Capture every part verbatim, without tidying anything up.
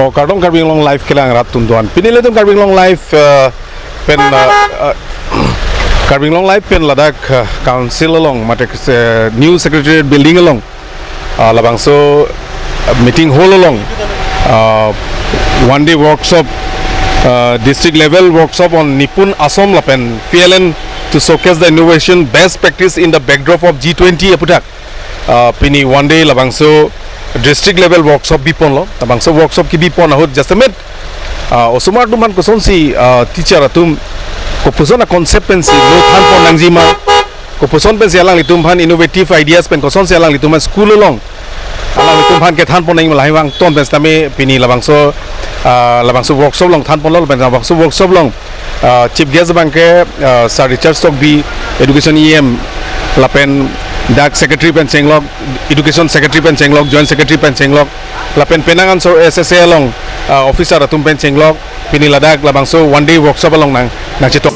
O, kardom Karbi Anglong Live kelang rat tun do-an. Pini ilitum Karbi Anglong Live, eh, pen, eh, eh, Karbi Anglong Live pen ladak, eh, council along, mate, eh, new secretariat building along, ah, labangso, ah, meeting hall along, ah, one day workshop, ah, district level workshop on Nipun Assam lapen P L N to showcase the innovation best practice in the backdrop of G twenty aputhak, ah, pini one day labangso district level workshop biponlo. Labangso workshop kebipon ahut jasemet, ah, osomar atum aphan kosonsi, ah, teacher atum kopuson a-concept pensi lo thanpon nangjima, kopuson pensi alanglitum aphan innovative ideas pen kosonsi alanglitum aphan school along alanglitum aphan kethanpon nangji ma lahai vangton pen sitame pini labangso, ah, labangso workshop along thanponlo. Pen labangso workshop along, ah, chief guest abangke, ah, Sir Richard Tokbi, Education E M, lapen dak secretary pen chenglok, Education secretary pen chenglok, joint secretary pen chenglok, lapen penang ansor S S A along, ah, officer atum pen chenglok, pini ladak labangso one day workshop along nang, nangchetok.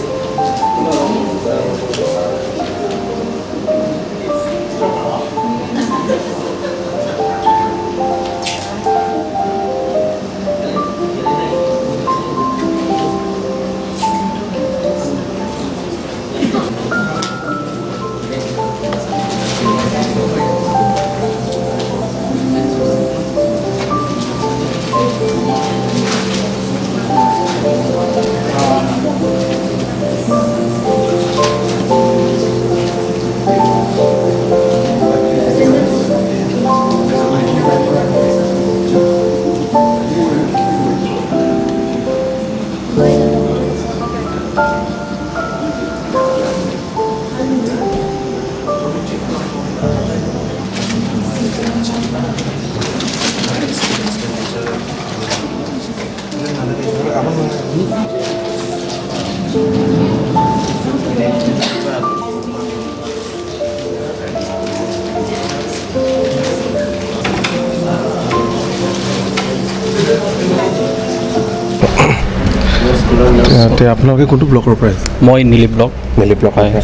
এতিয়া আপোনালোকে কোনটো ব্লকৰ পৰা আহিছে? মই নিলিপ ব্লক। নিলিপ ব্লকৰ হয়। পৰা।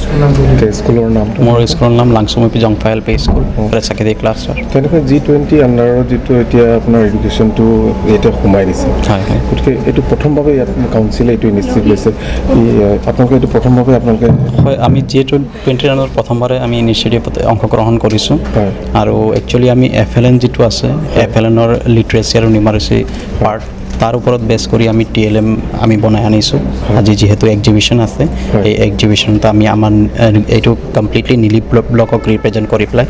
এতিয়া স্কুলৰ নামটো? মোৰ স্কুলৰ নাম লাংচুমুপি জংফা এল পি স্কুল, অ। প্ৰেছাকেদি ক্লাছৰ। তেনেকৈ জি টুৱেণ্টি আণ্ডাৰত যিটো এতিয়া আপোনাৰ এডুকেশ্যনটো ইয়াতে সোমাই দিছে, হয়, হয়। গতিকে এইটো প্ৰথমভাৱে ইয়াত কাউন্সিলে এইটো ইনিচিয়েটিভ লৈছে। ই, আপোনালোকে এইটো প্ৰথমভাৱে আপোনালোকে হয়, আমি জি টুৱেণ্টি আণ্ডাৰত প্ৰথমবাৰে আমি ইনিচিয়েটিভত অংশগ্ৰহণ কৰিছোঁ। হয়। আৰু একচুৱেলি আমি এফ এল এন যিটো আছে, হয়। এফ এল এনৰ লিটাৰেচি আৰু নিউমাৰেচি পাৰ্ট, তাৰ ওপৰত বেছ কৰি আমি টি এল এম আমি বনাই আনিছোঁ। হয়। আজি যিহেতু এক্সিবিশ্যন আছে, হয়। এই এক্সিবিশ্যনত আমি আমাৰ, এ, এইটো কমপ্লিটলি নিলিপ ব্ল-, ব্লকক ৰিপ্ৰেজেণ্ট কৰি পেলাই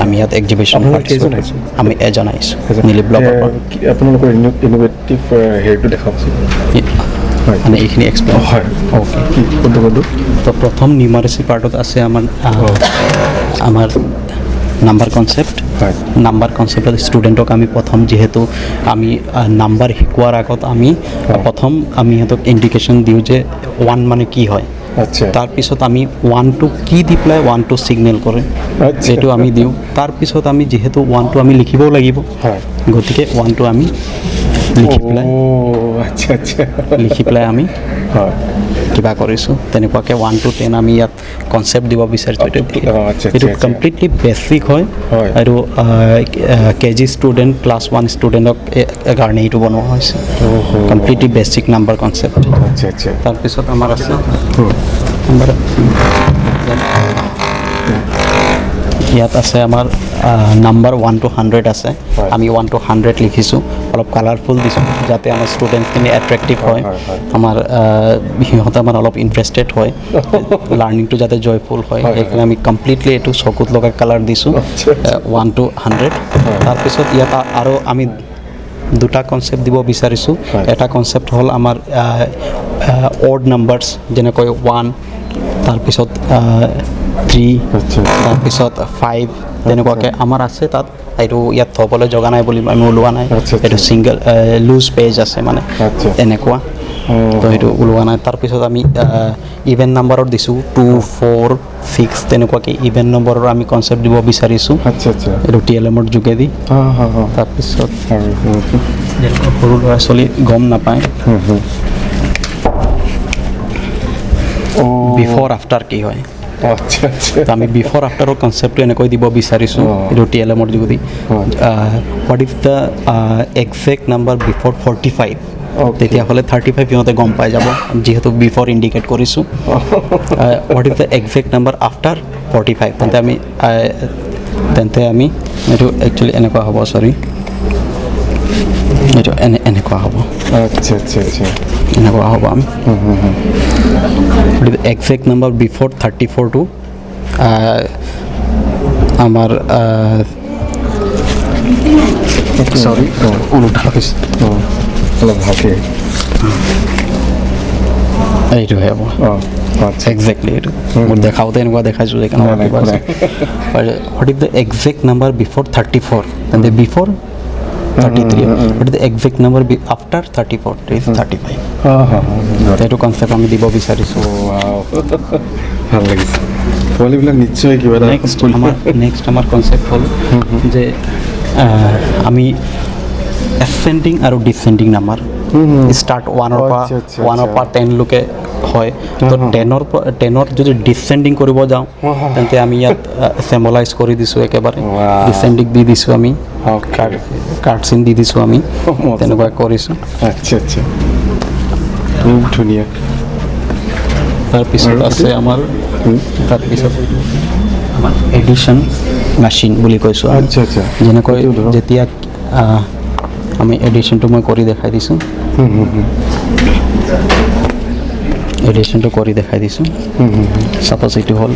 আমি ইয়াত এক্সিবিশ্যন আপোনালোক পাৰ্টিচিপেট কেইজন কৰিছোঁ। আহিছে? আমি এজন আহিছোঁ, এজন। নিলিপ ব্লকৰ এ, পৰা। কি আপোনালোকৰ ইনো-, ইনোভেটিভ, এ, হেৰিটো দেখাওকচোন। ই-, হয়। মানে এইখিনি এক্সপ্লেইন। হয়। অ'কে। কি, কোনটো, কোনটো? তো প্ৰথম নিউমাৰেচি পাৰ্টত আছে আমাৰ, আহ, অ। আমাৰ নাম্বাৰ কনচেপ্ট। হয়। নাম্বাৰ কনচেপ্টত ষ্টুডেণ্টক আমি প্ৰথম যিহেতু আমি, আহ, নাম্বাৰ শিকোৱাৰ আগত আমি অ। প্ৰথম আমি সিহঁতক ইণ্ডিকেশ্যন দিওঁ যে ওৱান মানে কি হয়। আচ্ছা। তাৰপিছত আমি ওৱানটো কি দি পেলাই ওৱানটো ছিগনেল কৰে, আচ্ছা। এইটো আমি দিওঁ। তাৰপিছত আমি যিহেতু ওৱানটো আমি লিখিবও লাগিব, হয়। গতিকে ওৱানটো আমি লিখি পেলাই অ', আচ্ছা, আচ্ছা। লিখি পেলাই আমি হয়। কিবা কৰিছোঁ। তেনেকুৱাকে ওৱান টু টেন আমি ইয়াত কনচেপ্ট দিব বিচাৰিছোঁ। এইটো, অ', আচ্ছা, এইটো আচ্ছা, আচ্ছা। কমপ্লিটলি বেচিক হয়। হয়। আৰু, আহ, কে জি ষ্টুডেণ্ট, ক্লাছ ওৱান ষ্টুডেণ্টক এ-, কাৰণে এইটো বনোৱা হৈছে। অ'হ। Completely basic number concept. আচ্ছা, আচ্ছা। তাৰপিছত আমাৰ আছে, হুম। আমাৰ ইয়াত আছে আমাৰ, আহ, নাম্বাৰ ওৱান টু হাণ্ড্ৰেড আছে। হয়। আমি ওৱান টু হাণ্ড্ৰেড লিখিছোঁ, অলপ কালাৰফুল দিছোঁ, যাতে আমাৰ ষ্টুডেণ্টছখিনি এট্ৰেক্টিভ হয়, হয়, হয়, হয়। আমাৰ, আহ, সিহঁতে আমাৰ অলপ ইণ্টাৰেষ্টেড হয়, লাৰ্ণিংটো যাতে জয়ফুল হয়, হয়, হয়, সেইকাৰণে হয়। আমি কমপ্লিটলি এইটো চকুত লগা কালাৰ দিছোঁ, আচ্ছা, আচ্ছা। আহ, ওৱান টু হাণ্ড্ৰেড। হয়। তাৰপিছত ইয়াত আ-, আৰু আমি দুটা কনচেপ্ট দিব বিচাৰিছোঁ। হয়। এটা কনচেপ্ট হ'ল আমাৰ, আহ, আহ, অড নাম্বাৰছ, যেনেকৈ ওৱান, তাৰপিছত, আহ, থ্ৰী, আচ্ছা। তাৰপিছত ফাইভ, আচ্ছা। তেনেকুৱাকৈ আমাৰ আছে তাত। এইটো ইয়াত থ'বলৈ জেগা নাই বুলি আমি ওলোৱা নাই। আচ্ছা, আচ্ছা। এইটো ছিংগল, আহ, লুজ পেজ আছে মানে, আচ্ছা। এনেকুৱা। অ, তো অ। সেইটো ওলোৱা নাই। তাৰপিছত আমি, আহ, ইভেন নাম্বাৰত দিছোঁ, টু, ফ'ৰ, ছিক্স, তেনেকুৱাকৈ ইভেন নম্বৰৰ আমি কনচেপ্ট দিব বিচাৰিছোঁ। আচ্ছা, আচ্ছা। এইটো টি এল এমৰ যোগেদি। হা, হা, হা। তাৰপিছত আৰু, হুম, হুম। যেনেকৈ সৰু ল'ৰা ছোৱালী গম নাপায়। হুম, হুম। অ। বিফ'ৰ আফটাৰ কি হয়? আচ্ছা, আচ্ছা। তো আমি বিফৰ আফটাৰৰ কনচেপ্টটো এনেকৈ দিব বিচাৰিছোঁ। অ। এইটো টি এল এমৰ যোগেদি। অ। Ah, what is the, ah, exact number before forty five? Okay. তেতিয়াহ'লে থাৰ্টি ফাইভ সিহঁতে গম পাই যাব, যিহেতু বিফৰ ইণ্ডিকেট কৰিছোঁ। অ। Ah, what is the exact number after forty five? তেন্তে আমি, আহ, তেন্তে আমি এইটো একচুৱেলি এনেকুৱা হ'ব, চৰি, এইটো এনে-, এনেকুৱা হ'ব। আচ্ছা, আচ্ছা, আচ্ছা। এনেকুৱা হ'ব আমি। হুম, হুম, হুম। What is the exact number before thirty four to, আহ, আমাৰ, আহ, অ'কে। চৰি, অ। ওলোটা হৈছে। অ। অলপ ভালকে। এইটোহে হ'ব। অ, আচ্ছা। একজেক্টলি এইটো। হুম। মোৰ দেখাওঁতে এনেকুৱা দেখাইছোঁ, সেইকাৰণে নাই, নাই, কিবা আছে। নাই। What is the exact number before thirty four? তেন্তে before thirty three. Hmm, hmm, hmm. What is the exact number be-, after thirty four? It is hmm. Thirty five. হা, হা, হা, হা। এইটো কনচেপ্ট আমি দিব বিচাৰিছোঁ। ৱাও। ভাল লাগিছে। পোৱালিবিলাক নিশ্চয় কিবা এটা নেক্সট আমাৰ, নেক্সট আমাৰ কনচেপ্ট হ'ল হুম, হুম। যে, আহ, আমি এচেণ্ডিং আৰু ডিচেণ্ডিং নাম্বাৰ হুম, হুম। ষ্টাৰ্ট ওৱানৰ পৰা, আচ্ছা, আচ্ছা, ওৱানৰ আচ্ছা। পৰা টেনলৈকে হয়। হুম, তো হুম। টেনৰ পৰা, টেনত যদি ডিচেণ্ডিং কৰিব যাওঁ, ৱাহ। তেন্তে আমি ইয়াত, আহ, চিম্বলাইজ কৰি দিছোঁ একেবাৰে। ৱাহ। ডিচেণ্ডিং দি দিছোঁ আমি। অ'কে। কাৰ্ড, কাৰ্ড চিন দি দিছোঁ আমি। মজা। তেনেকুৱা কৰিছোঁ। আচ্ছা, আচ্ছা। খুব ধুনীয়া। তাৰপিছত আৰু আছে এইটো? আমাৰ, হুম। তাৰপিছত আমাৰ এডিশ্যন মেচিন বুলি কৈছোঁ আমি। আচ্ছা, আচ্ছা। যেনেকৈ এইটো ধৰক। যেতিয়া, আহ, আমি এডিশ্যনটো মই কৰি দেখাই দিছোঁ। হুম, হুম, হুম। এডিশ্যনটো কৰি দেখাই দিছোঁ। হুম, হুম, হুম। ছাপ'জ এইটো হ'ল,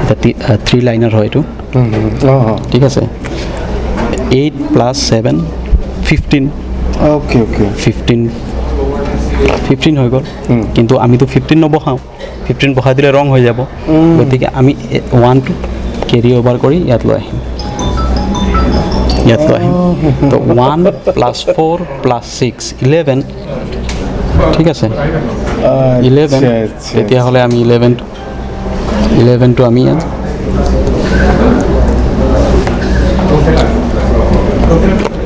এতিয়া তি-, আহ, থ্ৰী লাইনাৰ হয় এইটো। হুম, হুম। অ, অ। ঠিক আছে? Eight plus seven, fifteen. Okay, okay. Fifteen, fifteen হৈ গ'ল। হুম। কিন্তু আমিতো ফিফটিন নবহাওঁ, ফিফটিন বহাই দিলে ৰং হৈ যাব। হুম। গতিকে আমি এ-, ওৱানটো কেৰি অভাৰ কৰি ইয়াত লৈ আহিম। ইয়াত লৈ আহিম। অ। তো one plus four plus six, eleven. ঠিক আছে? আচ্ছা, ইলেভেন। আচ্ছা। তেতিয়াহ'লে আমি ইলেভেন, ইলেভেনটো আমি ইয়াত,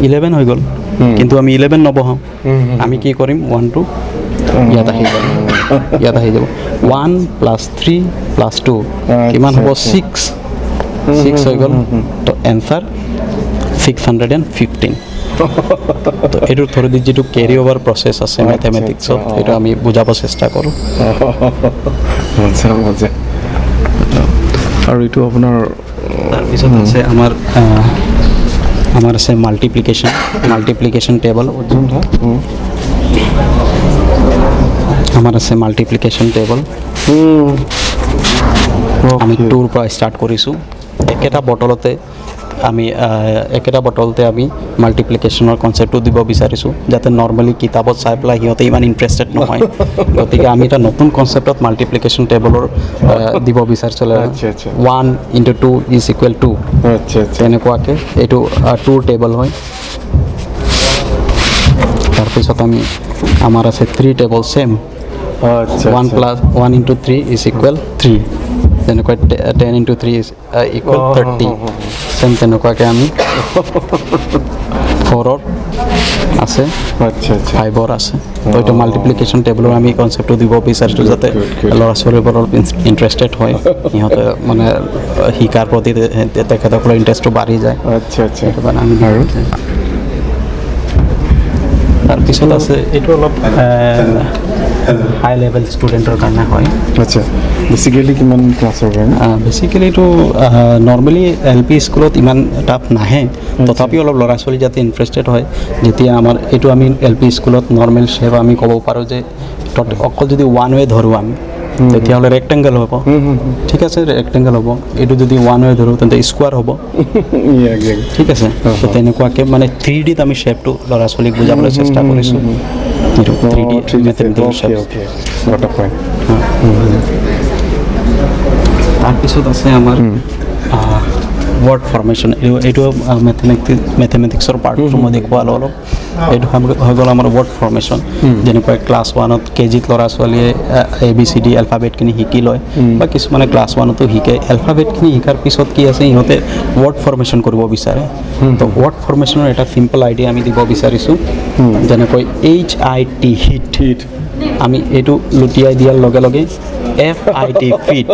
ইলেভেন হৈ গ'ল। হুম। কিন্তু আমি ইলেভেন নবহাওঁ। হুম, হুম, আমি হুম। কি কৰিম? ওৱানটো হুম। ইয়াত আহি যাব। ইয়াত আহি যাব। One plus three plus two. আচ্ছা, কিমান হ'ব? আচ্ছা। ছিক্স। হুম, ছিক্স হুম, হৈ গ'ল। হুম, হুম, হুম। তো answer six hundred and fifteen. তো এইটোৰ থ্ৰুদি যিটো কেৰি অভাৰ প্ৰচেছ আছে আচ্ছা, মেথেমেটিক্সত, আচ্ছা, অ। সেইটো আমি বুজাব চেষ্টা কৰোঁ। মজা, মজা। আৰু এইটো আপোনাৰ তাৰপিছত আছে আমাৰ, আহ, আমাৰ আছে মাল্টিপ্লিকেশ্যন, মাল্টিপ্লিকেশ্যন টেবল। যোন হয়? হুম। আমাৰ আছে মাল্টিপ্লিকেশ্যন টেবল। হুম। আমি অ'কে। টুৰ পৰা ষ্টাৰ্ট কৰিছোঁ। একেটা বটলতে আমি, আহ, একেটা বটলতে আমি মাল্টিপ্লিকেশ্যনৰ কনচেপ্টটো দিব বিচাৰিছোঁ, যাতে নৰ্মেলি কিতাপত চাই পেলাই সিহঁতে ইমান ইণ্টাৰেষ্টেড নহয়। গতিকে আমি এটা নতুন কনচেপ্টত মাল্টিপ্লিকেশ্যন টেবলৰ, আহ, দিব বিচাৰিছোঁ। আচ্ছা, আচ্ছা। One into two is equal to। আচ্ছা, আচ্ছা। তেনেকুৱাকে এইটো, আহ, টুৰ টেবল হয়। তাৰপিছত আমি, আমাৰ আছে থ্ৰী টেবল, ছেম। আচ্ছা, ওৱান আচ্ছা। Plus one into three is equal three. তেনেকৈ টে-, টেন ইনটু থ্ৰী ইজ, আহ, ইকুৱেল অ, থাৰ্টি। হ, হ, হ। ছেম তেনেকুৱাকৈ আমি ফ'ৰৰ আছে, আচ্ছা, আচ্ছা। ফাইভৰ আছে। তো এইটো অ। মাল্টিপ্লিকেশ্যন টেবলৰ আমি কনচেপ্টটো দিব বিচাৰিছোঁ, গুড, যাতে গুড, গুড। ল'ৰা ছোৱালীবোৰৰ ইন-, ইণ্টাৰেষ্টেড হয়, সিহঁতে মানে, আহ, শিকাৰ প্ৰতি তে-, তে-, তেখেতসকলৰ ইণ্টাৰেষ্টটো বাঢ়ি যায়। আচ্ছা, আচ্ছা। সেইটো কাৰণে আমি আৰু? তাৰপিছত আছে, এইটো অলপ, আহ, হাই লেভেল ষ্টুডেণ্টৰ কাৰণে হয়। আচ্ছা, বেচিকেলি কিমান ক্লাছৰ কাৰণে? আহ, বেচিকেলি এইটো, আহ, নৰ্মেলি এল পি স্কুলত ইমান টাফ নাহে, আচ্ছা। তথাপিও অলপ ল'ৰা ছোৱালী যাতে ইণ্টাৰেষ্টেড হয়। যেতিয়া আমাৰ এইটো আমি এল পি স্কুলত নৰ্মেল শ্বেপ আমি ক'ব পাৰোঁ যে তত-, অকল যদি ওৱান ৱে ধৰোঁ আমি, হুম, হুম। তেতিয়াহ'লে ৰেক্টেংগল হ'ব। হুম, হুম, হুম। ঠিক আছে, ৰেক্টেংগল হ'ব। এইটো যদি ওৱান ৱে ধৰোঁ, তেন্তে স্কুৱাৰ হ'ব। ইয়া, ইয়া। ঠিক আছে? অ, তো অ। তেনেকুৱাকৈ মানে থ্ৰী ডিত আমি শ্বেপটো ল'ৰা ছোৱালীক বুজাবলৈ হুম, হুম, চেষ্টা হুম, কৰিছোঁ। হুম, হুম। এইটো অ, থ্ৰী ডি ঠিক আছে। Mathematical okay, shape. Okay. Got the point. Hmm. তাৰপিছত আছে আমাৰ, হুম। আহ, ৱৰ্ড ফৰ্মেশ্যন। এইটো, এইটো, আহ, মেথেমেটিক-, মেথেমেটিক্সৰ পাৰ্টটো হুম, মই হুম। দেখুৱালোঁ অলপ। এইটো হৈ গ'ল আমাৰ ৱৰ্ড ফৰ্মেশ্যন। হুম। যেনেকৈ ক্লাছ ওৱানত, কে জিত ল'ৰা ছোৱালীয়ে, আহ, এ বি চি ডি এলফাবেটখিনি শিকি লয়, হুম। বা কিছুমানে ক্লাছ ওৱানতো শিকে। এলফাবেটখিনি শিকাৰ পিছত কি আছে, সিহঁতে ৱৰ্ড ফৰ্মেশ্যন কৰিব বিচাৰে। হুম, তো হুম। ৱৰ্ড ফৰ্মেশ্যনৰ এটা চিম্পল আইডিয়া আমি দিব বিচাৰিছোঁ। হুম। যেনেকৈ H I T, hit. Hit. আমি এইটো লুটিয়াই দিয়াৰ লগে লগে F I T, fit.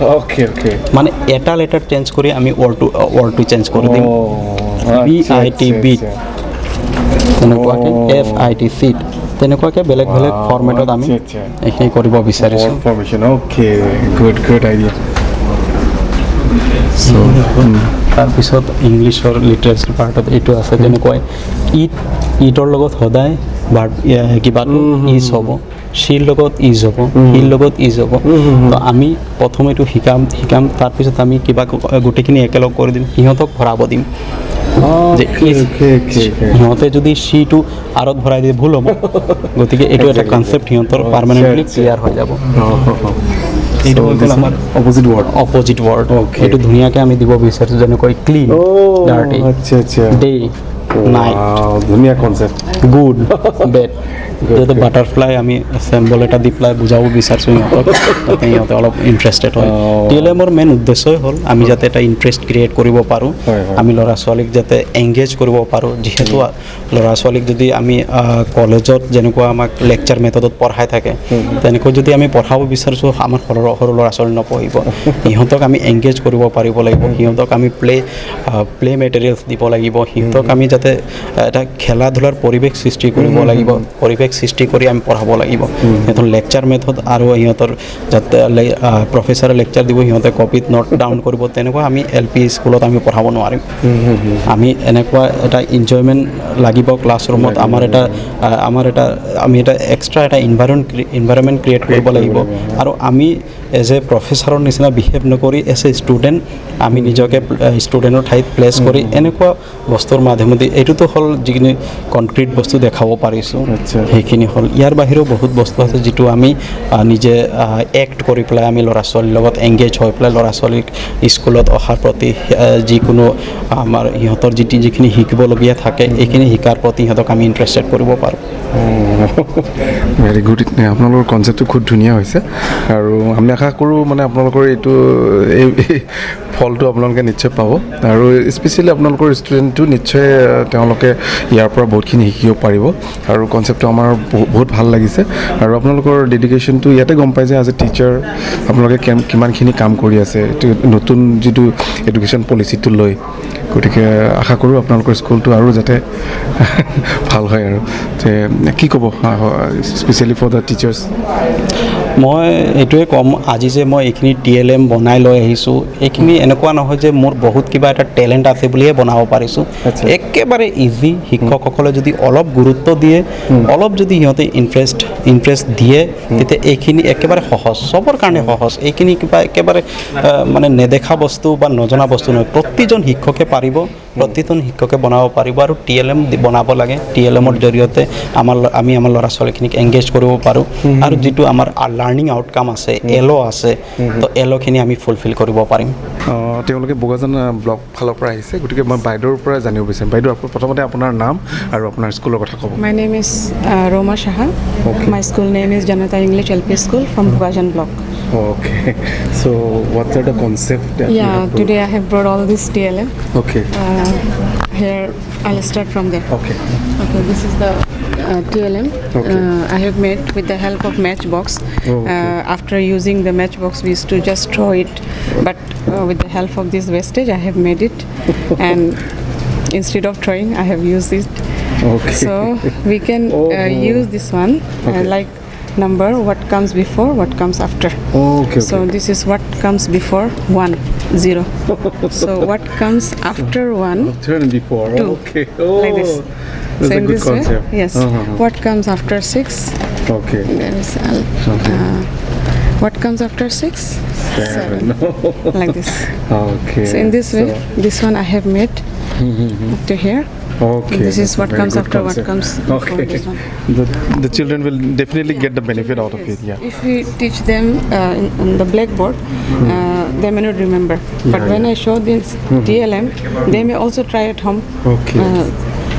Okay, okay. মানে এটা লেটাৰ চেঞ্জ কৰি আমি ৱৰ্ডটো, ৱৰ্ডটো চেঞ্জ কৰি দিম। অ', বি আচ্ছা, আই টি, আচ্ছা, বিট। আচ্ছা। তেনেকুৱাকে অ'। F I T, fit. তেনেকুৱাকে বেলেগ বেলেগ ৱাও, ফৰ্মেটত আমি আচ্ছা, আচ্ছা। এইখিনি কৰিব বিচাৰিছোঁ। Word formation, okay, good, good idea. চ', উম। তাৰপিছত ইংলিছৰ লিটাৰেচাৰ পাৰ্টত এইটো আছে, উম। যেনেকৈ ইট, ইটৰ লগত সদায় ভাৰ্ব, এ, কিবা উম, হুম, ইজ হুম। হ'ব। চিৰ লগত ইজ হ'ব, উম। হিৰ লগত ইজ হ'ব। উম, হুম, হুম। তো আমি প্ৰথমে এইটো শিকাম, শিকাম, তাৰপিছত আমি কিবা ক-, গোটেইখিনি একেলগ কৰি দিম, সিহঁতক ভৰাব দিম। অ, যে okay, is, okay, okay, okay. সিহঁতে যদি চিটো আৰত ভৰাই দিয়ে ভুল হ'ব। গতিকে এইটো এটা একজেক্টলি। কনচেপ্ট সিহঁতৰ অ, আচ্ছা, পাৰ্মানেণ্টলি আচ্ছা। ক্লিয়াৰ হৈ যাব। অ, অ, অ। এইটো চ' হৈ গ'ল দিছ ইজ আমাৰ opposite word. Opposite word. Okay. এইটো ধুনীয়াকে আমি দিব বিচাৰিছোঁ, যেনেকৈ ক্লিন, অ, ডাৰ্টি, আচ্ছা, আচ্ছা। Day, night. ৱাও, ধুনীয়া কনচেপ্ট। Good, bed. গুড, যিহেতু গুড। বাটাৰফ্লাই আমি চিম্বল এটা দি পেলাই বুজাব বিচাৰিছোঁ সিহঁতক, তাতে সিহঁতে অলপ ইণ্টাৰেষ্টেড হয়। অ। টি এল এমৰ মেইন উদ্দেশ্যই হ'ল আমি অ। যাতে এটা ইণ্টাৰেষ্ট ক্ৰিয়েট কৰিব পাৰোঁ, হয়, হয়। আমি ল'ৰা ছোৱালীক যাতে এংগেজ কৰিব পাৰোঁ। যিহেতু উম। ল'ৰা ছোৱালীক যদি আমি, আহ, কলেজত যেনেকুৱা আমাক লেকচাৰ মেথডত পঢ়াই থাকে, উম। তেনেকৈ যদি আমি পঢ়াব বিচাৰিছোঁ, আমাৰ সৰু, সৰু ল'ৰা ছোৱালী নপঢ়িব। সিহঁতক আমি এংগেজ কৰিব পাৰিব লাগিব, উম। সিহঁতক আমি প্লে, আহ, প্লে মেটেৰিয়েলছ দিব লাগিব, সিহঁতক উম। আমি যাতে, আহ, এটা খেলা ধূলাৰ পৰিৱেশ সৃষ্টি কৰিব উম, উম, লাগিব, উম। পৰিৱেশ সৃষ্টি কৰি আমি পঢ়াব লাগিব। উম। সিহঁতৰ লেকচাৰ মেথড আৰু সিহঁতৰ যাতে লে-, আহ, প্ৰফেচাৰে লেকচাৰ দিব, সিহঁতে কপিত নোট ডাউন কৰিব, তেনেকুৱা আমি এল পি স্কুলত আমি পঢ়াব নোৱাৰিম। হুম, হুম, হুম। আমি এনেকুৱা এটা এনজয়মেণ্ট লাগিব ক্লাছৰুমত, লাগিব, আমাৰ এটা, লাগিব। আহ, আমাৰ এটা, আমি এটা এক্সট্ৰা এটা এনভাইৰন-, ক্ৰি-, এনভাইৰনমেণ্ট ক্ৰিয়েট ক্ৰিয়েট কৰিব কৰিব লাগিব। লাগিব, হয়। আৰু আমি এজ এ প্ৰফেচাৰৰ নিচিনা বিহেভ নকৰি, এজ এ ষ্টুডেণ্ট আমি হুম, নিজকে, হুম। আহ, ষ্টুডেণ্টৰ ঠাইত প্লেচ হুম, কৰি হুম, হুম। এনেকুৱা বস্তুৰ মাধ্যমেদি, এইটোতো হ'ল যিখিনি কংক্ৰিট বস্তু দেখাব পাৰিছোঁ, আচ্ছা। সেইখিনি হ'ল। ইয়াৰ বাহিৰেও বহুত বস্তু আছে যিটো আমি, আহ, নিজে, আহ, এক্ট কৰি পেলাই আমি ল'ৰা ছোৱালীৰ লগত এংগেজ হৈ পেলাই ল'ৰা ছোৱালীক স্কুলত অহাৰ প্ৰতি, আহ, যিকোনো আমাৰ সিহঁতৰ যি, যিখিনি শিকিবলগীয়া থাকে, উম। এইখিনি শিকাৰ প্ৰতি সিহঁতক আমি ইণ্টাৰেষ্টেড কৰিব পাৰোঁ। Very good. আপোনালোকৰ কনচেপ্টটো খুব ধুনীয়া হৈছে আৰু আমি আশা কৰোঁ মানে আপোনালোকৰ এইটো, এই, এই ফলটো আপোনালোকে নিশ্চয় পাব আৰু স্পেচিয়েলি আপোনালোকৰ ষ্টুডেণ্টটো নিশ্চয়, আহ, তেওঁলোকে ইয়াৰ পৰা বহুতখিনি শিকিব পাৰিব আৰু কনচেপ্টটো আমাৰ বহু-, বহুত ভাল লাগিছে আৰু আপোনালোকৰ ডেডিকেশ্যনটো ইয়াতে গম পায় যে এজ এ টিচাৰ আপোনালোকে কেম-, কিমানখিনি কাম কৰি আছে এইটো নতুন যিটো এডুকেশ্যন পলিচিটো লৈ। গতিকে আশা কৰোঁ আপোনালোকৰ স্কুলটো আৰু যাতে ভাল হয় আৰু। তে কি ক'ব, আহ, স্পেচিয়েলি ফৰ দ্য টিচাৰ্ছ? মই এইটোৱে ক'ম, আজি যে মই এইখিনি টি এল এম বনাই লৈ আহিছোঁ, এইখিনি এনেকুৱা নহয় যে মোৰ বহুত কিবা এটা টেলেণ্ট আছে বুলিহে বনাব পাৰিছোঁ। আচ্ছা। একেবাৰে ইজি, শিক্ষকসকলে যদি অলপ গুৰুত্ব দিয়ে, হুম। অলপ যদি সিহঁতে ইণ্টাৰেষ্ট, ইণ্টাৰেষ্ট দিয়ে, হুম। তেতিয়া এইখিনি একেবাৰে সহজ, চবৰ কাৰণে হুম। সহজ। এইখিনি কিবা একেবাৰে, আহ, মানে নেদেখা বস্তু বা নজনা বস্তু নহয়, প্ৰতিজন শিক্ষকে পাৰিব। প্ৰতিজন শিক্ষকে বনাব পাৰিব আৰু টি এল এম দি-, বনাব লাগে। টি এল এমৰ জৰিয়তে আমাৰ ল-, আমি আমাৰ ল'ৰা ছোৱালীখিনিক এংগেজ কৰিব পাৰোঁ। হুম, হুম, আৰু হুম। যিটো আমাৰ আ-, লাৰ্ণিং আউটকাম আছে, হুম। এল অ' আছে, হুম, হুম। তো এল অ'খিনি আমি ফুলফিল কৰিব পাৰিম। আহ, তেওঁলোকে বোকাজান, আহ, ব্লক ফালৰ পৰা আহিছে, গতিকে মই বাইদেউৰ পৰা জানিব বিচাৰিম। বাইদেউ, আপো-, প্ৰথমতে আপোনাৰ নাম আৰু আপোনাৰ স্কুলৰ কথা ক'ব। My name is, uh, Roma Saha. Okay. My school name is Janata English L P School from Bokajan Block. Okay. So, what are the concept that you Yeah, have to today I have brought all this T L M. Okay. Uh, here, I'll start from there. Okay. Okay, this is the, uh, T L M. Okay. Uh, I have made with the help of matchbox. Oh, okay. Uh, after using the matchbox, we used to just throw it. But, uh, with the help of this wastage, I have made it. And instead of throwing, I have used it. Okay. So, we can, Oh, uh, oh. use this one, uh, Okay. like number, what comes before, what comes after. Oh, okay, So okay. this is what comes before one, zero. So what comes after one, After and before. Two. Okay. Oh, Like this. that's So a in good this way, concept. yes. Uh-huh. What comes after six? Okay. There is al-, Okay. uh, what comes after six? Seven. Seven. Like this. Okay. So in this way, So this one I have made Mm-hmm. to here. Okay, This is that's a what very comes good after what concept. comes before Okay. this one. The, the children will definitely Yeah, get the benefit out of it, yes. yeah. If we teach them, uh, in, on the blackboard, Hmm. uh, they may not remember. But Yeah, when yeah. I show this Hmm. T L M, they may also try at home. Okay. Uh,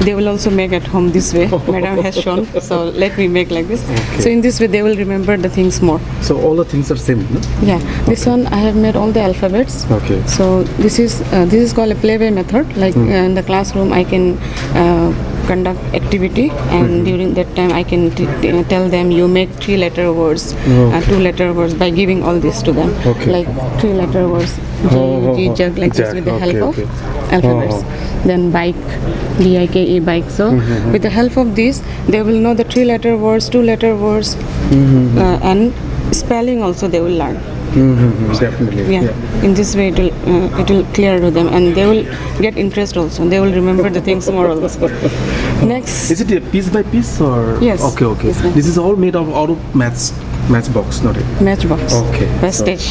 they will also make at home this way. Madam has shown, so let me make like this. Okay. So in this way, they will remember the things more. So all the things are same, no? Yeah, this Okay. one I have made all the alphabets. Okay. So this is, uh, this is called a playway method. Like, Hmm. uh, in the classroom, I can, uh, conduct activity, and during that time I can t- t- tell them, you make three letter words, uh, two letter words, by giving all this to them. Okay. Like three letter words, J, Oh, oh, G, oh. Jug, like this, Jug, with the okay, help of okay. alphabets. Oh, Then bike, B I K E, bike. So with the help of this, they will know the three letter words, two letter words, uh, and spelling also they will learn. Mm-hmm, definitely. Yeah. In this way, it will uh, it will clear to them, and they will get interest also. They will remember the things more also. Next. Is it a piece by piece or? Yes. Okay, okay. Piece by This is all made of out of match matchbox, not it? Matchbox. Okay, so- Wastage.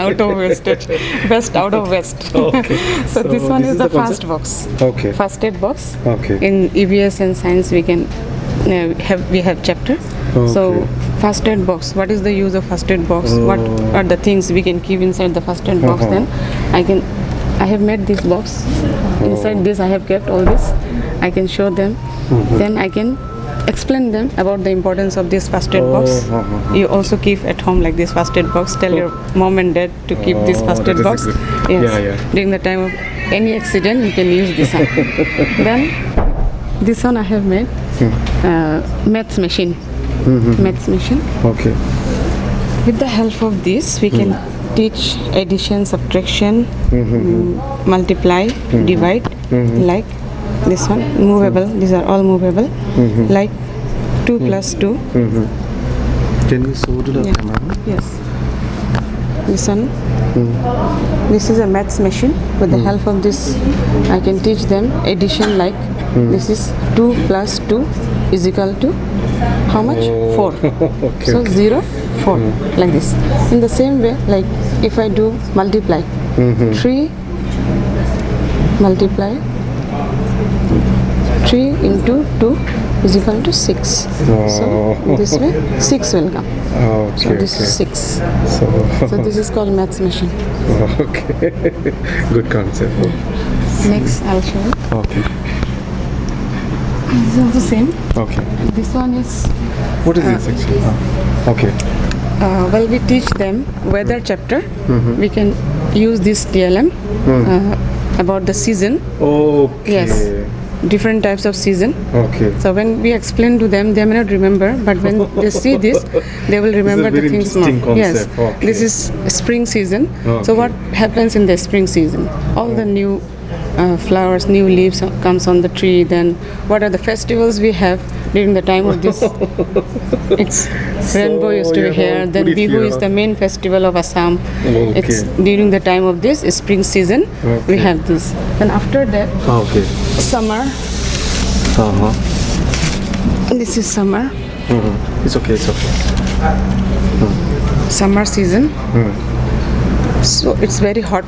Out of wastage. Best out of waste. Okay. So, this So one this is is the the concept? FAST box. Okay. FAST aid box. Okay. In E V S and science, we can uh, have we have chapter. So Okay. FAST aid box. What is the use of FAST aid box? What Oh. are the things we can keep inside the FAST aid box? Uh-huh. Then I can. I have made this box. Inside this, I have kept all this. I can show them. Then I can explain them about the importance of this FAST aid box. Oh, uh-huh. You also keep at home like this FAST aid box. Tell your mom and dad to keep this Oh, FAST that aid is box. good. Yes. Yeah, yeah. During the time of any accident, you can use this one. Then this one I have made uh, maths machine. Maths machine. Okay. With the help of this, we can teach addition, subtraction, mm, multiply, divide, like this one, movable. These are all movable. Like two plus two. Can you show to the Yeah. Camera? Yes. This one. This is a maths machine. With the help of this, I can teach them addition, like this is two plus two is equal to how much? Oh. Four. Okay, So okay. Zero, four, like this. In the same way, like if I do multiply, three multiply three into two is equal to six. So Oh. This way, six will come. Okay. So this Okay. Is six. So, So this is called maths machine. Okay. Good concept. Next, I'll show you. Okay. This is also same. Okay. This one is What is this actually? Ah, okay. Uh, well, we teach them weather chapter. We can use this T L M uh, about the season. Okay. Yes. Different types of season. Okay. So when we explain to them, they may not remember, but when they see this, they will remember This is a the very things more. Interesting Yes. Concept. Okay. This is spring season. Okay. So what happens in the spring season? All the new uh, flowers, new leaves comes on the tree. Then what are the festivals we have during the time of this? It's So, Rainbow used to be yeah, here. Then Puri Bihu is Sira. The main festival of Assam. Okay. It's during the time of this spring season we Okay. Have this. Then after that, Ah, okay. Summer. Uh-huh. This is summer. Mm-hmm. It's okay. It's okay. Summer season. Mm. So it's very hot.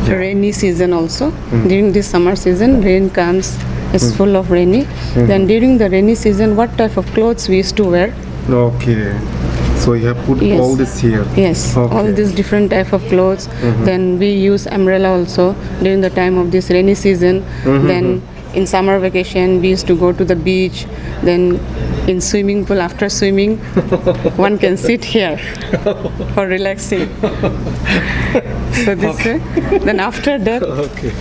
Yeah. Rainy season also. During this summer season, rain comes. It's full of rainy. Then during the rainy season, what type of clothes we used to wear? Okay. So you have put Yes. All this here. Yes, all Okay. These different type of clothes. Then we use umbrella also during the time of this rainy season. Then in summer vacation, we used to go to the beach. Then in swimming pool, after swimming, one can sit here for relaxing. So this way. Then after that, Okay.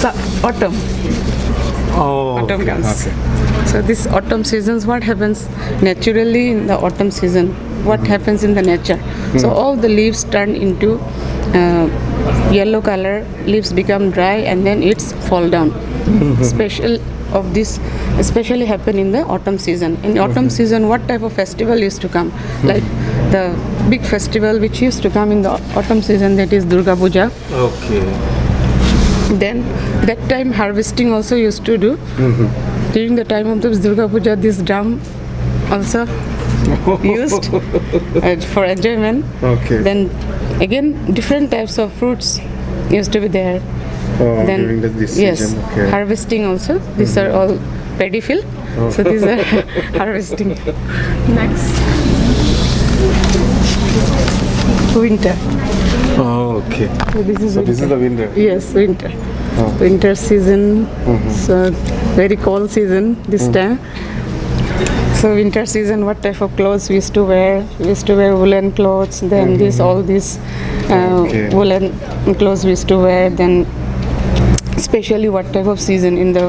su- autumn. Oh, Autumn okay, comes. Okay. So this autumn seasons, what happens naturally in the autumn season? What happens in the nature? So all the leaves turn into uh, yellow color. Leaves become dry and then it's fall down. Special of this, especially happen in the autumn season. In autumn season, what type of festival used to come? Like the big festival which used to come in the autumn season, that is Durga Puja. Okay. Then that time harvesting also used to do. During the time of this Durga Puja, this drum also used uh, for enjoyment. Okay. Then again, different types of fruits used to be there. Oh, Then during this, this yes, season. Okay. Harvesting also. These are all paddy field. So these are harvesting. Next, winter. Oh, okay. So this is So this is winter. The winter. Yes, winter. Oh. Winter season. So very cold season this time. So winter season, what type of clothes we used to wear? We used to wear woolen clothes. Then this, all these uh, Okay. Woolen clothes we used to wear. Then Especially what type of season in the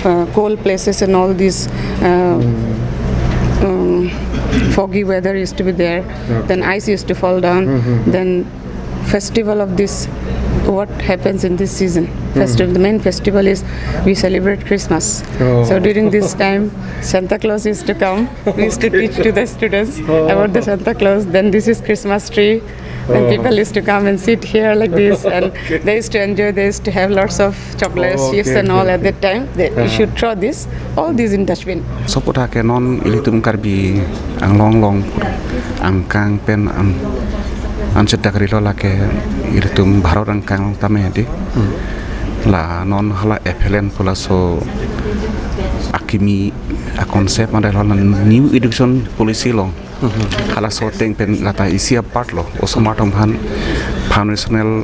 uh, cold places and all this uh, um, foggy weather used to be there. Then ice used to fall down. Then festival of this, what happens in this season? Festival. The main festival is we celebrate Christmas. So during this time, Santa Claus used to come. We used to teach to the students about the Santa Claus. Then this is Christmas tree. And people used to come and sit here like this, and they used to enjoy. They used to have lots of chocolates, chips, and all. At that time, they, you should throw this, all these in dustbin. Laso aputhak ke non ilitum Karbi Anglong along angkang pen an an chedak rilo, lake ilitum Bharat angkang tame hedi. La non hala F L N pu laso akimi a concept mate hala new education policy along. Halaso ateng pen lata isi apart lo, osomar atum aphan foundational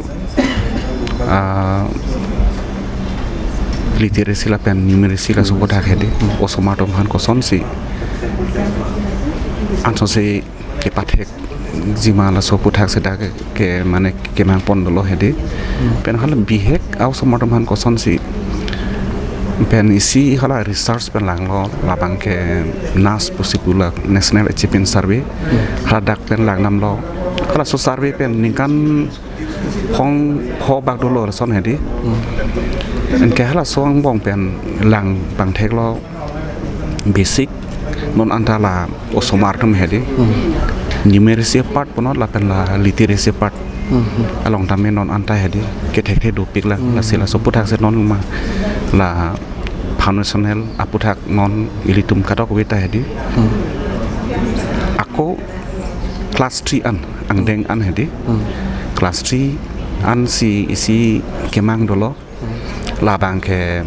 ah, literacy lapen numeracy laso aputhak hedi. Osomar atum aphan kosonsi ansose kepathekji ma laso aputhak si dak ke mane kemang pon dolo hedi. Pen hala bihek a-osomar atum aphan kosonsi, pen isi hala research pen langlo, labang ke NAS pusi pu la National Achievement Survey, hala dak pen lang damlo. Halaso survey pen ningkan phong pho bak dolo lason hedi. Anke halaso angbong pen lang pangtheklo basic non anta la osomar atum hedi. Numeracy apart punon lapen la literacy apart along tame non anta hedi kethekthe dopik lang. Lasi laso aputhak si non ma la foundational aputhak non ilitum kadokave ta hedi. Ako class three an, angdeng an hedi. Class three ansi isi kemang dolo. Labang ke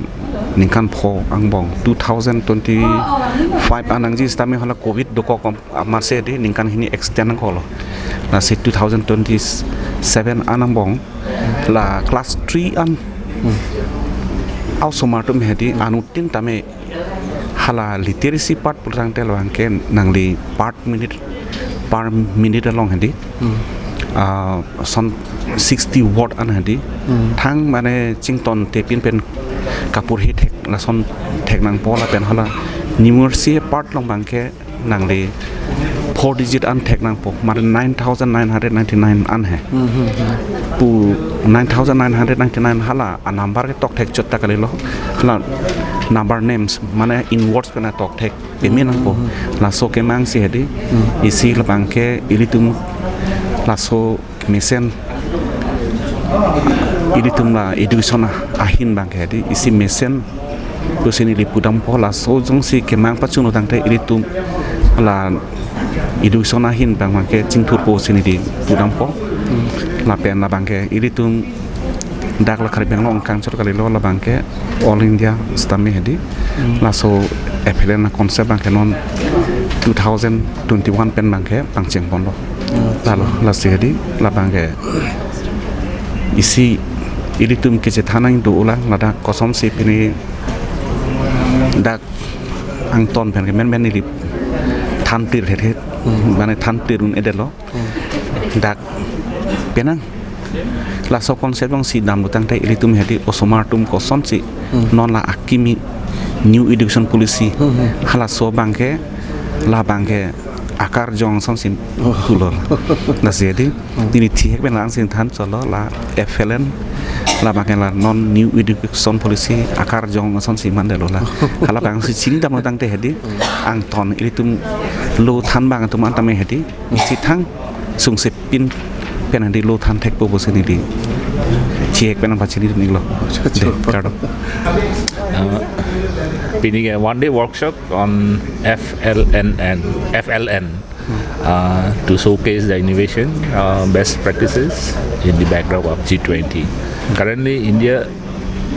ningkan pho angbong two thousand twenty-five an nangji sitame hala covid dokok kom amatsi hedi ningkan hini extend nangkoklo. Lasi two thousand twenty-seven an angbong la class three an a-osomar atum hedi anuttin tame hala literacy part pulotangte labang ke nangli per minute, per minute along hedi. Ah, son sixty word an hedi. Thang mane chington te pin pen kaporhi thek lason thek nangpo lapen hala numeracy part along abang ke nangli four digit an thek nangpo, mane nine thousand nine hundred ninety-nine an he. Pu nine thousand nine hundred ninety-nine hala a number ke tokthek chot ta kalilo. Hala number names mane in words pen tokthek peme nangpo. Laso kemangsi hedi. Isi labang ke ilitum laso mesen ilitum la education a- ahin abang ke hedi isi mesen pusi neli pudampo. Laso jongsi kemang pachunlo tangte ilitum la education ahin abang abang ke chingthurpo pusi neli pudampo. Lapen labang ke ilitum dak la Karbi Anglong angkang chot kalilo, labang ke All India sitame hedi. Laso F L N concept abang ke non two thousand twenty-one pen abang ke pangcheng ponlo. Lalo lasi hedi labang ke isi ilitum kechethan nang dolang ladak kosonsi pini dak angton pen ke menmen ili than tir het het. Mane than tir un-edetlo. Dak penang laso concept alongsi damlo tangte ilitum hedi osomar atum kosonsi non la akimi new education policy halaso abang ke labang ke akarjong asonsi pulo. Lasi hedi neli thihek pen la-ansi than chotlo la F L N labang ke la non new education policy akarjong asonsi mandetlo la. Hala abangsi chini damlo tangte hedi angton ilitum lo than abang atum an tame hedi isi thang sungse pin pen hedi lo than thekpo pusi neli thihek pen nangpachini dun-iklo. De, kardom. Uh, pini ke one day workshop on F L N N, F L N, uh, to showcase the innovation, uh, best practices in the backdrop of G twenty. Currently, India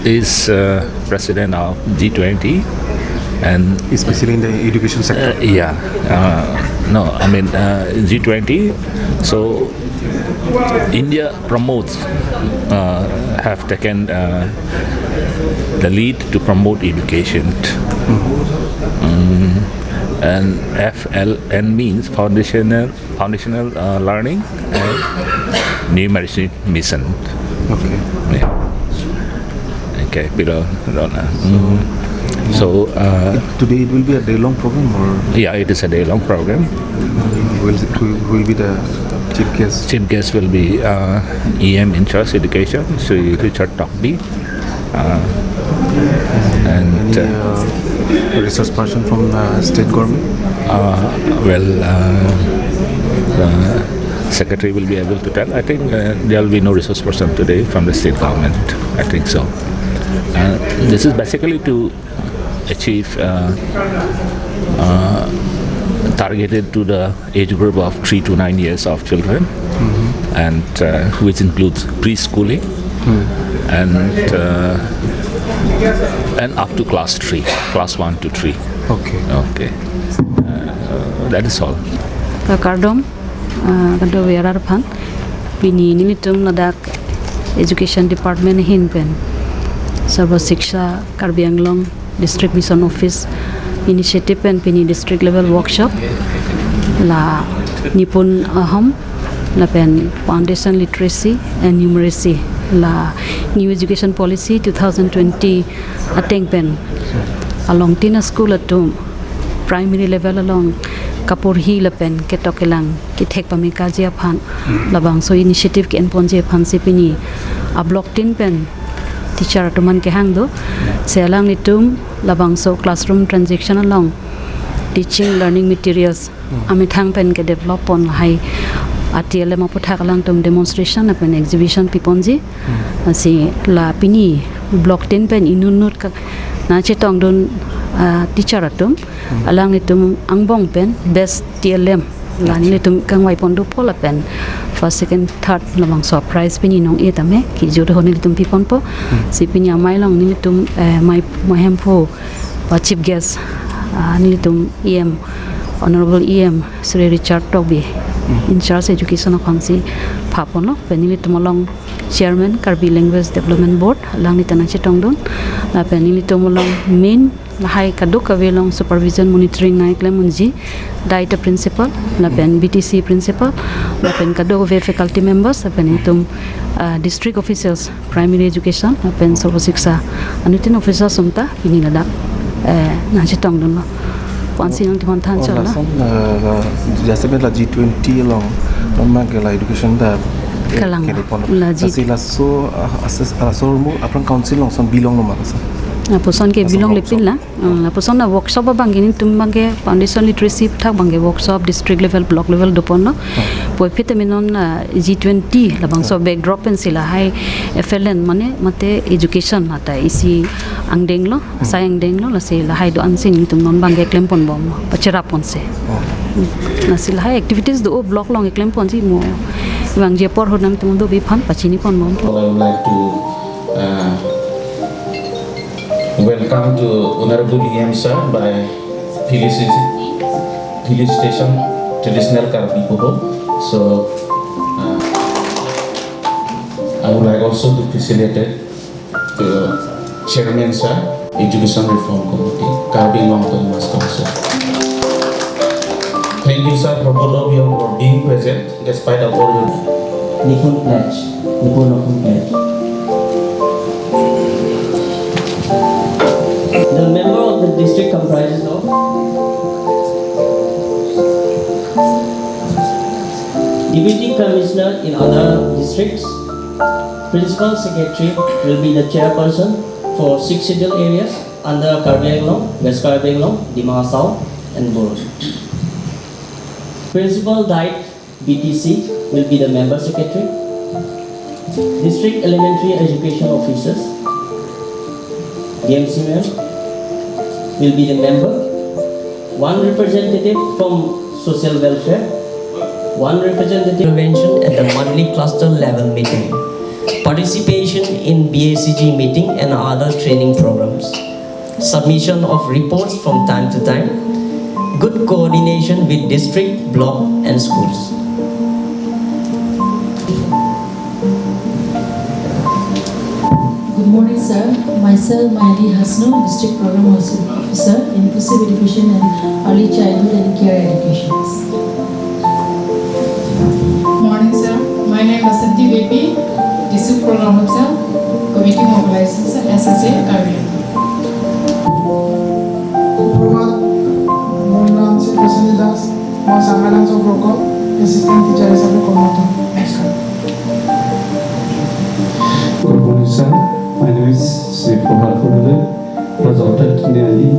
is uh, president of G twenty, and especially in the education sector. Uh, yeah, uh, no, I mean uh, G twenty. So India promotes uh, have taken uh, the lead to promote education. Mm, and F L N means foundational foundational uh, learning and numeracy mission. Okay. Yeah. Thank Okay, below Rona. So, mm. So, uh, it, today it will be a day-long program, or? Yeah, it is a day-long program. Will, who will be the chief guest? Chief guest will be, uh, E M in charge education, Shri Richard Tokbi. Uh, and, any, uh, uh, resource person from, uh, state government? Uh, well, uh, uh, secretary will be able to tell. I think, uh, there will be no resource person today from the state government. I think so. Uh, this is basically to achieve, uh, uh, targeted to the age group of three to nine years of children, and, uh, which includes preschooling and, uh, and up to class three, class one to three. Okay. Okay. Uh, that is all. Ka kardom, uh, kado verar phan. Pini nelitum ladak Education Department ahin pen Sarva Shiksha Karbi Anglong District Mission Office initiative pen pini district level workshop la Nipun Ahom lapen Foundation Literacy and Numeracy la New Education Policy two thousand twenty ateng pen along tin a-school atum primary level along kaporhi lapen ketok kelang kethek pamekaji aphan labangso initiative ke-enponji aphan si pini a-block tin pen teacher atum an kehang do. Si alanglitum labangso classroom transition along teaching learning materials amethang pen ke-develop pon lahai a-T L M aputhak alangtum demonstration lapen exhibition piponji. Lasi la pini block tin pen inutnut ka nangchetongdun, ah, teacher atum alanglitum angbong pen best T L M la nelitum kangvai pon dopo lapen first, second, third labangso prize pini nong-e tame kejut ho nelitum piponpo. Si pini amei along nelitum, eh, mei, mei hemphu, uh, chief guest, uh, nelitum E M, Honorable E M Shri Richard Tokbi, in charge education aphansi phaponlo, pen nelitum along chairman Karbi Language Development Board, alangli ta nangchetongdun, lapen nelitum along main lahai kadokave along supervision monitoring nangkeklem unji, dai ta principal, lapen B T C principal, lapen kadokave faculty members, lapen itum, uh, district officials, primary education lapen Sarva Shiksha anuttin officer atum ta pini ladak, eh, nangchetongdunlo. Pu-ansi nangtumphan than. Oh, chalo. Lason, eh, la, jasemet la G twenty along, non abang ke la education ta, eh, kalang. Kini pon. La G- Lasi laso, ah, assess, ah, laso mo aphrang council along son bilong lo ma lason? Lapuson ke lason bilong lepin workshop. La. Hmm, lapuson la workshop abang ke nelitum abang ke foundation literacy thak abang ke workshop district level, block level doponlo. Hmm. Puvoiphit tame non, ah, G twenty labangso, hmm, backdrop pensi lahai F L N mane mate education mate isi angdenglo, hmm, sai angdenglo, lasi lahai do-ansi nelitum non abang ke klemponbomlo, pacherapponsi. Hmm. Hmm. Lasi lahai activities do block along klemponsi mo vangji apor ho nangtum do biphan pachiniponbom. Well, I would like to, uh, welcome to Honorable E M sir by felicit-, felicitation traditional Karbi Poho. So, uh, I would like also to felicitate to Chairman sir, Education Reform Committee, Karbi Anglong Autonomous Council. Thank you, sir, for both of you for being present. Despite of all your Nipun pledge, Nipun Ahom pledge. The member of the district comprises of Deputy Commissioner in other districts. Principal Secretary will be the chairperson for six scheduled areas under Karbi Anglong, West Karbi Anglong, Dima Hasao, and Boro. Principal Diet B T C will be the member secretary. District Elementary Education Officers, D M C ma'am, will be the member. One representative from social welfare, one representative. Intervention at the monthly cluster level meeting. Participation in B A C G meeting and other training programs. Submission of reports from time to time, good coordination with district, block, and schools. Good morning, sir. Myself, Maili Hasnu, District Program Officer, Inclusive Education and Early Childhood and Care Education. Morning, sir. My name is Basanti Beypi, District Program Officer, Committee mobilization S S A Karbi Anglong. সুপ্রভাত, মোৰ নাম শ্ৰী প্ৰসেনজিৎ দাস। মই চাংগাইলাংছ ব্লকৰ assistant teacher হিচাপে কৰ্মৰত। নমস্কাৰ। Good morning, sir. My name is Sri Prabhat Kudule, was adopted Neali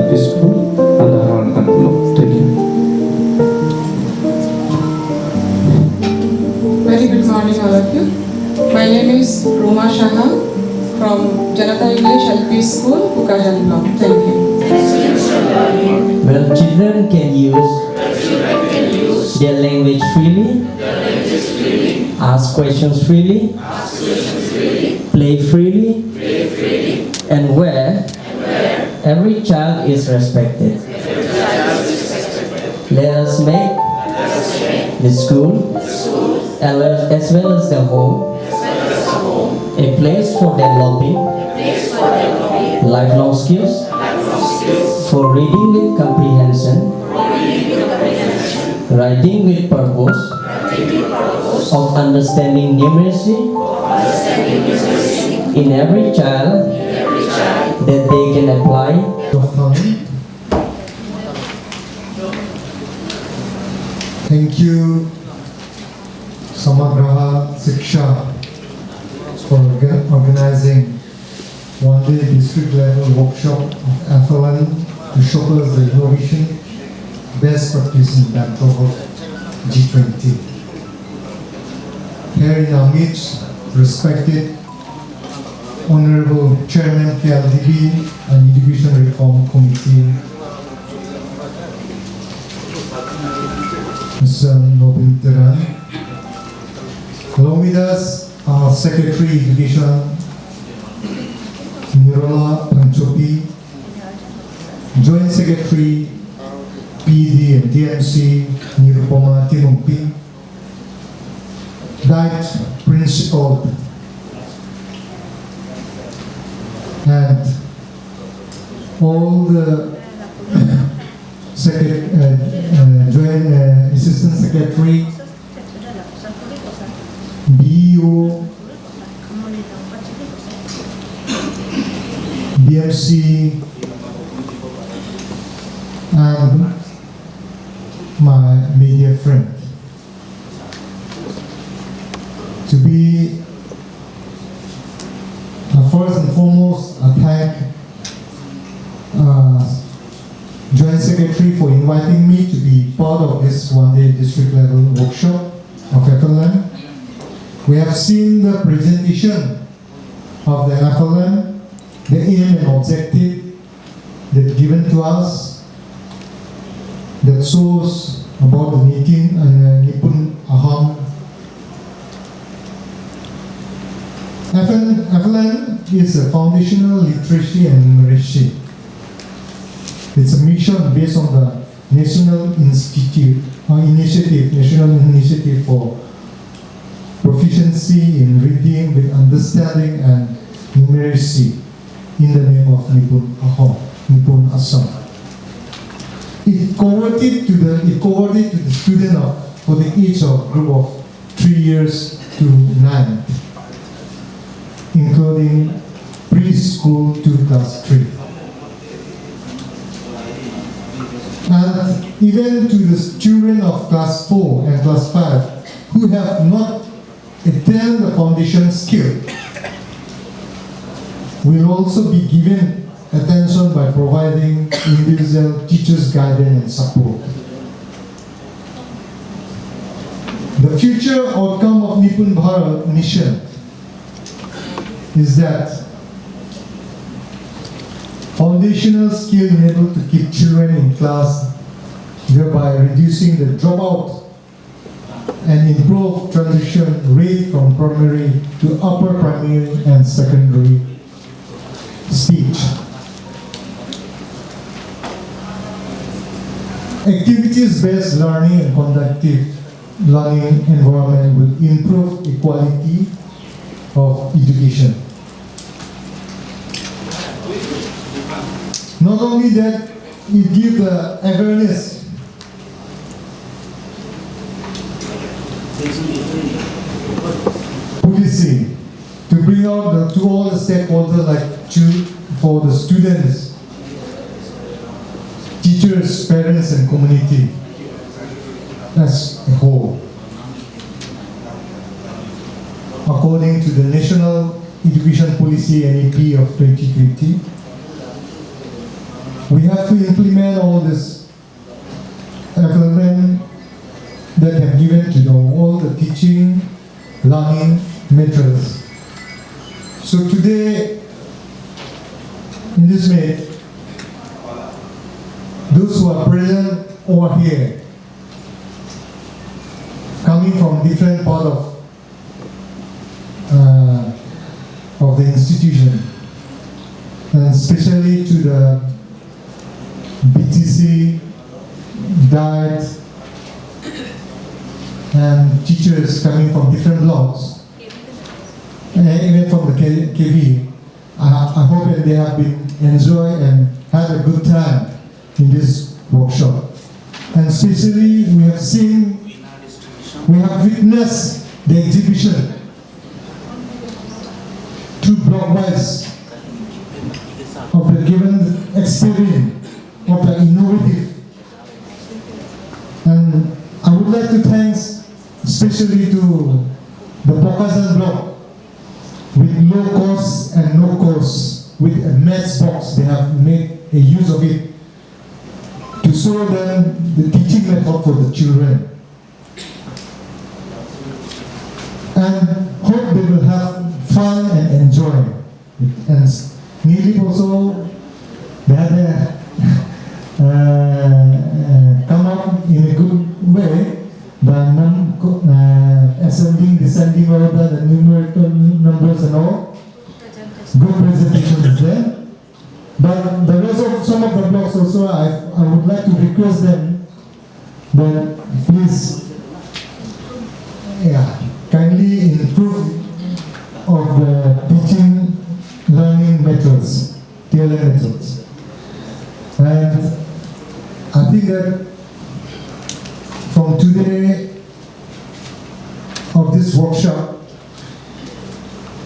L P School under Harakatpur. Thank you. Very good morning, all of you. My name is Ruma Shaha from Janata English L P School, Bokajan Block. Thank you. Where children can use their language freely, ask questions freely, play freely, and where every child is respected. Let us make the school, as well as the home, a place for developing lifelong skills, for reading with comprehension, writing with purpose, of understanding numeracy in every child, that they can apply. Thank you, Samagraha Shiksha, for orga-, organizing one-day district-level workshop of F L N to showcase the innovation, best practice in backdrop of G twenty. Here in our midst, respected Honorable Chairman K L D B and Education Reform Committee, Mister Nobin Teron, along with us, our Secretary Education, Nirola Phangchopi, Joint Secretary, P E D and T M C, Nirupama Timungpi, Diet Principal, and all the secret-, uh, uh, Joint, uh, Assistant Secretary, B E O, B M C, and my media friend. To be, uh, first and foremost, I thank, uh, Joint Secretary for inviting me to be part of this one-day district-level workshop of F L N. We have seen the presentation of the F L N, the aim and objective that given to us, that shows about the Nipun, uh, Nipun Ahom. F L N, F L N is a foundational literacy and numeracy. It's a mission based on the National Institute, uh, Initiative, National Initiative for Proficiency in Reading with Understanding and Numeracy in the name of Nipun Ahom, Nipun Assam. It covered it to the, it covered it to the student of, for the age of group of three years to nine, including preschool to class three. And even to the children of class four and class five who have not attained the foundation skill will also be given attention by providing individual teachers' guidance and support. The future outcome of Nipun Bharat mission is that foundational skill enabled to keep children in class, thereby reducing the dropout and improve transition rate from primary to upper primary and secondary stage. Activities-based learning and conductive learning environment will improve equality of education. Not only that, it gives the awareness policy to bring Out the, to all the stakeholders, like to, for the students, teachers, parents, and community as a whole. According to the National Education Policy, N E P, of twenty twenty, we have to implement all this development that have given to the, all the teaching, learning materials. So today, in this meet, those who are present over here, coming from different part of, uh, of the institution, and especially to the B T C, diet, and teachers coming from different blocks, and even from the K-, K V. I, I hope that they have been enjoy and had a good time in this workshop. And especially we have seen, we have witnessed the exhibition two block wise of the given experience of the innovative. And I would like to thanks especially to the Bokajan block with low cost and no cost, with a matchbox, they have made a use of it to show them the teaching method for the children. And hope they will have fun and enjoy. And s-, Nilip also, they had a, uh, uh, come up in a good way. The num-, uh, ascending, descending order, the numerical numbers and all. Good presentation is there. But the rest of some of the blocks also, I, I would like to request them that please, yeah, kindly improve of the teaching learning methods, T L M methods. And I think that from today of this workshop,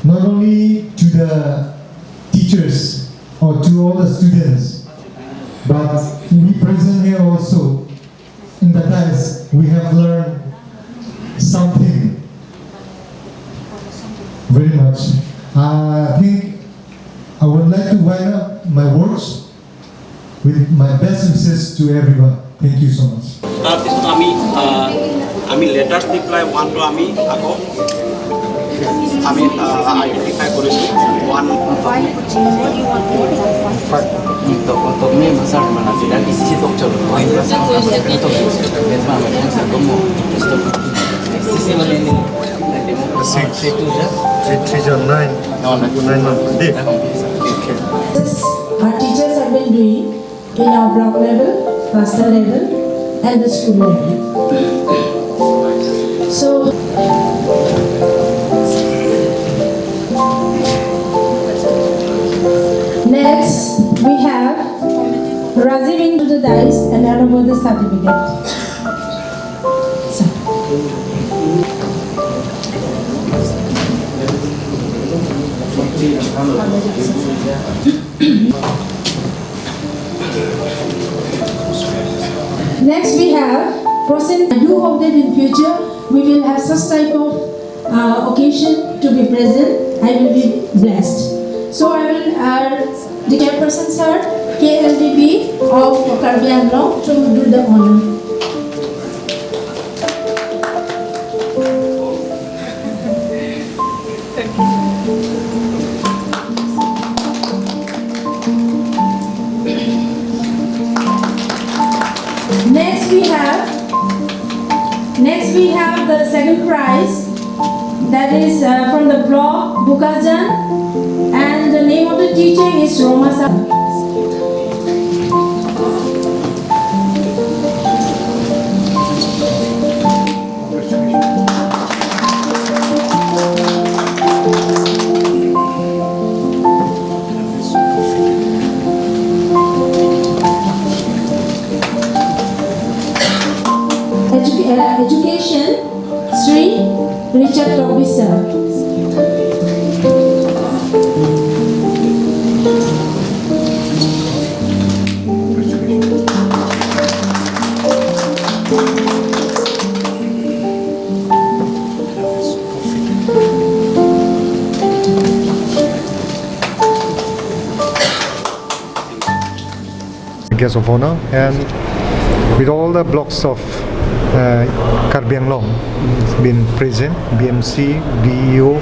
not only to the teachers or to all the students, but we present here also in the dais, we have learned something very much. I think I would like to wind up my words with my best wishes to everyone. Thank you so much. তাৰপিছত আমি, আহ, আমি লেটাৰ্ছ দি পেলাই ওৱানটো আমি আকৌ আমি, আহ, আইডেণ্টিফাই কৰিছোঁ one. Untuk, untuk me masa mana tidak di sisi tok colo. Wah, ini masa mana tidak tok colo. Memang, memang saya kamu. Sisi mana ini? Six. Itu ya. Eight three are nine. No, no. Nine, nine. Deh. Okay. This, our teachers have been doing in our block level, cluster level, and the school level. So, next we have Rajiv into the dais and hand over the certificate. Sir. Next, we have Prosen. I do hope that in future we will have such type of, uh, occasion to be present. I will be blessed. So I will, uh, the chairperson, sir, K L D B of Karbi Anglong, to do the honor. Next we have, next we have the second prize, that is, uh, from the block Bokajan, and the name of the teacher is Roma Sa-. Educa-, uh, education, Sri Richard Tokbi sir. guest of honor, and with all the blocks of uh, Karbi Anglong been present, B M C, B E O,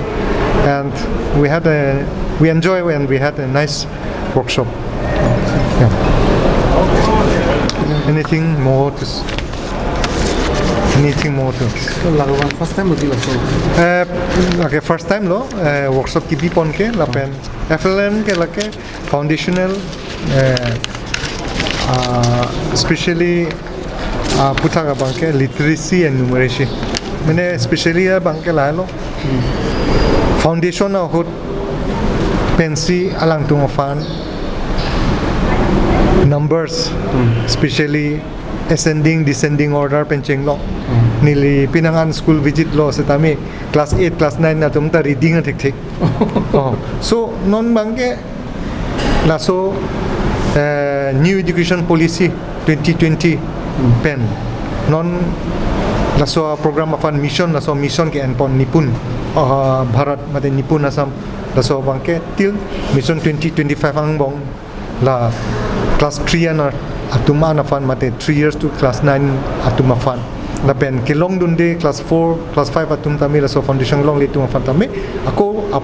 and we had a we enjoy and we had a nice workshop. Yeah. Anything more to s- anything more to? Laruan first time lagi laso. Uh, okay, first time lo uh, workshop T V pon ke lapen F L N ke lake foundational uh, uh, especially uh, puthak abang ke literacy and numeracy. Mane especially abang ke lahelo foundation ahut pensi alangtum aphan numbers, especially ascending descending order pen chenglok. Neli pinangan school visit lo setame class eight class nine atum ta reading athekthek. Oh. So non abang ke laso uh, new education policy twenty twenty pen non laso program aphan mission, laso mission ke-enpon Nipun uh, Bharat mate Nipun Assam, laso abang ke till mission twenty twenty-five angbong la class three an atum an aphan mate three years to class nine atum aphan lapen kelongdunde class four class five atum tame laso foundation longle atum aphan tame ako ap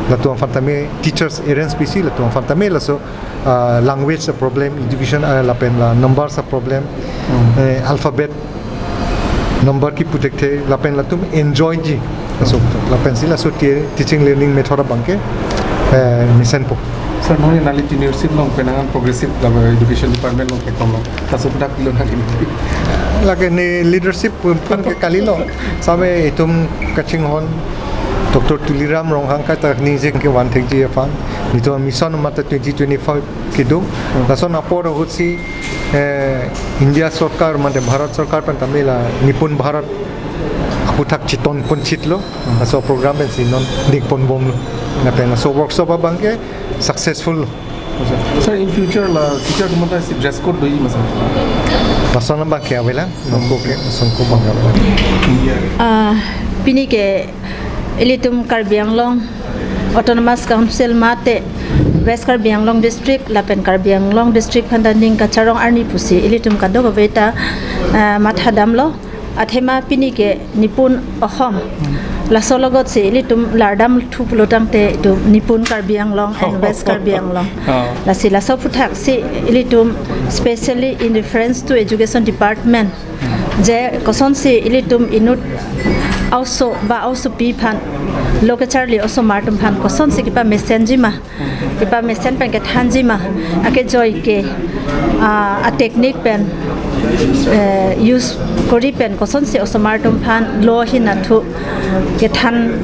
latum aphan tame teachers arrange pisi latum aphan tame laso uh, language problem, education uh, lapen la numbers problem, uh, alphabet number kipu thekthe lapen latum enjoy ji. Laso lapensi laso te- teaching learning method abang ke uh, mesenpo. Sir, nang nali tenureship along penangan progressive education department along kekom along kaso dak pilo nang ini. Lake ne leadership pun pun ke kalilo. Same itum kachinghon Doctor Tuliram Ronghang kata ningje ke van thekji aphan. Nelitum mission mata twenty twenty-five kedo. Lason apor ahutsi eh, India sorkar mate Bharat sorkar pen tame la Nipun Bharat aputhak chiton pon chitlo. Laso program pensi non dingpon bomlo. Lapen laso workshop abang ke successful lo. Sir, in future la teacher atum ta si dress code doji ma sir? Lason abang ke avelang, nongko ke, lason ko abang ke avelang. Ah, pini ke ilitum Karbi Anglong Autonomous Council mate West Karbi Anglong District lapen Karbi Anglong District aphan ta ning kacharong arni pusi ilitum kadokave ta ah, matha damlo. Athema pini ke Nipun Ahom. Laso logot si ilitum lardam thu pulo tangte itum Nipun Karbi Anglong and West Karbi Anglong. Ah. Lasi laso aputhak si ilitum specially in reference to education department. Je kosonsi ilitum inut a-oso ba a-osopi aphan lo kacharli osomar atum aphan kosonsi kepamesenji ma. Kepamesen pen kethanji ma, akejoi ke ah, a-technique pen eh, use kori pen kosonsi osomar atum aphan lo ahin athu kethan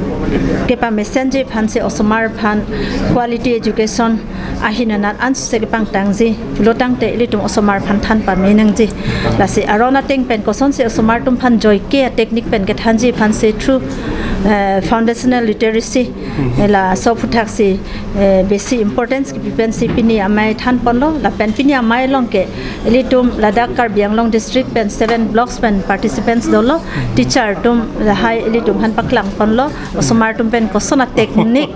kepamesenji aphansi osomar aphan quality education ahin anat ansose kepangtangji pulo tangte ilitum osomar aphan than pame nangji. Lasi aron ateng pen kosonsi osomar atum aphan joike a-technique pen kethanji aphansi through eh, foundational literacy eh, laso aputhak si eh, besi importance kipi pensi pini amei than ponlo lapen pini amei along ke ilitum ladak Karbi Anglong District pen seven blocks pen participants dolo, teacher atum lahai ilitum aphan paklang ponlo, osomar atum pen koson a-technique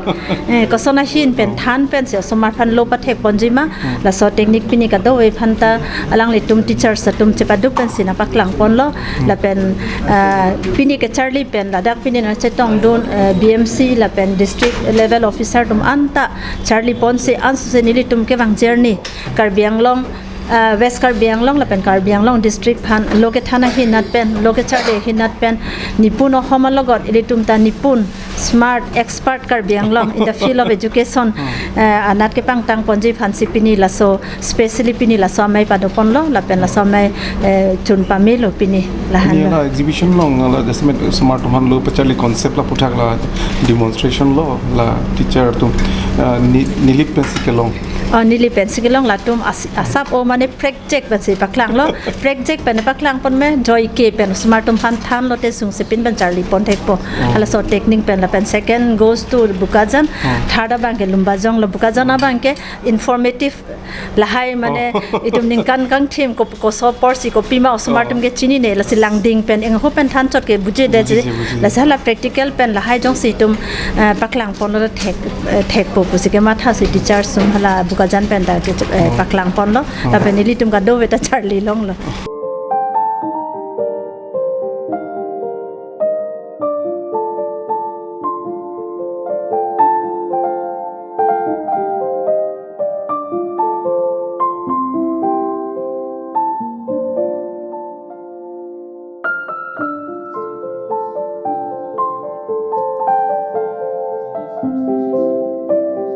eh, koson ahin pen than pensi osomar aphan lo pathek ponji ma. Laso technique pini kadokave aphan ta alanglitum teachers atum chepaduk pensi nangpaklang ponlo. Lapen ah, pini kecharli pen ladak pini nangchetongdun eh, B M C lapen district level officer atum anta charli ponsi ansose nelitum kevang journey Karbi Anglong ah, West Karbi Anglong lapen Karbi Anglong District aphan lo kethan ahin anat pen, lo kecharli ahin anat pen, Nipun Ahom alogot ilitum ta Nipun smart expert Karbi Anglong in the field of education eh, anat kepangtang ponji aphansi pini laso specially pini laso amei pado ponlo lapen laso amei eh, chun pamelo pini lahan. Pini lo. La exhibition along la jasemet osomar atum aphan lo pacharli concept la aputhak la demonstration lo la teacher atum ah, ni- nilip pensi kelong. Oh, nilip pensi kelong latum as- asap o mane prekjak pensi paklanglo. Prekjak pen paklang pon me joike pen osomar atum aphan thanlo te sungsi pin pen charli pon thekpo. Halaso technique pen lapen second goes to Bokajan, third abang ke Lumbajong lo. Bokajan abang ke informative lahai mane itum ningkan kangthim ko koso apor si kopima osomar atum ke chinine, lasi langding pen ingho pen than chot ke bujide. Bujide, bujide. Lasi hala practical pen lahai jongsi itum eh, paklang ponlo thek eh, thekpo pusi kemathasi teachers atum hala Bajan pen ta che, eh, Oh. paklang ponlo. Oh. Lapen nelitum kadokave ta charli longlo.